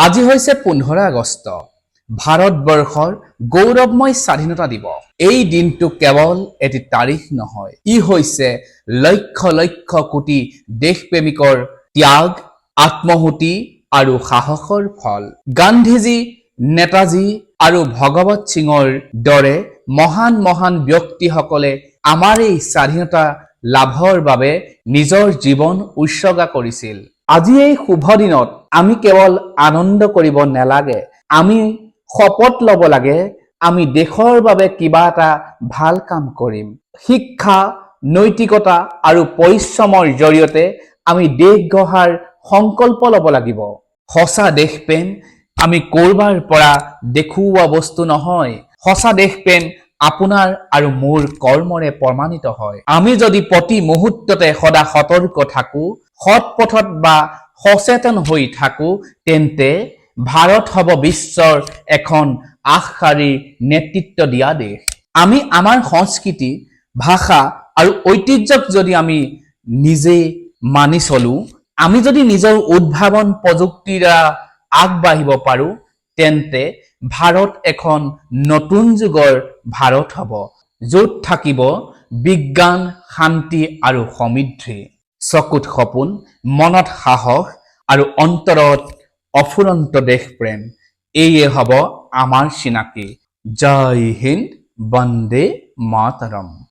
আজি হৈছে 15 আগষ্ট, ভাৰতবৰ্ষৰ গৌৰৱময় স্বাধীনতা দিৱস। এই দিনটো কেৱল এটি তাৰিখ নহয়, ই হৈছে লক্ষ লক্ষ কোটি দেশপ্ৰেমিকৰ ত্যাগ, আত্মাহুতি আৰু সাহসৰ ফল। গান্ধীজী, নেতাজী আৰু ভগৱত সিঙৰ দৰে মহান মহান ব্যক্তিসকলে আমাৰ এই স্বাধীনতা লাভৰ বাবে নিজৰ জীৱন উৎসৰ্গা কৰিছিল। আজি এই শুভ দিনত আমি কেৱল আনন্দ কৰিব নালাগে, আমি শপত ল'ব লাগে, আমি দেশৰ বাবে কিবা এটা ভাল কাম কৰিম। শিক্ষা, নৈতিকতা আৰু পৰিশ্ৰমৰ জৰিয়তে আমি দেশ গঢ়াৰ সংকল্প ল'ব লাগিব। সঁচা দেশপ্ৰেম আমি ক'ৰবাৰ পৰা দেখুওৱা বস্তু নহয়। সঁচা দেশপ্ৰেম আপোনাৰ আৰু মোৰ কৰ্মৰে প্ৰমাণিত হয়। আমি যদি প্ৰতি মুহূৰ্ততে সদা সতৰ্ক থাকো, সৎ পথত বা সচেতন হৈ থাকো, তেন্তে ভাৰত হ'ব বিশ্বৰ এখন আগশাৰীৰ নেতৃত্ব দিয়া দেশ। আমি আমাৰ সংস্কৃতি, ভাষা আৰু ঐতিহ্যক যদি আমি নিজে মানি চলো, আমি যদি নিজৰ উদ্ভাৱন প্ৰযুক্তিৰ দ্বাৰা আগবাঢ়িব পাৰো, তেন্তে ভাৰত এখন নতুন যুগৰ ভাৰত হ'ব, য'ত থাকিব বিজ্ঞান, শান্তি আৰু সমৃদ্ধি। চকুত সপোন, মনত সাহস আৰু অন্তৰত অফুৰন্ত দেশপ্ৰেম, এয়ে হ'ব আমাৰ চিনাকি। জয় হিন্দ, বন্দে মাতৰম।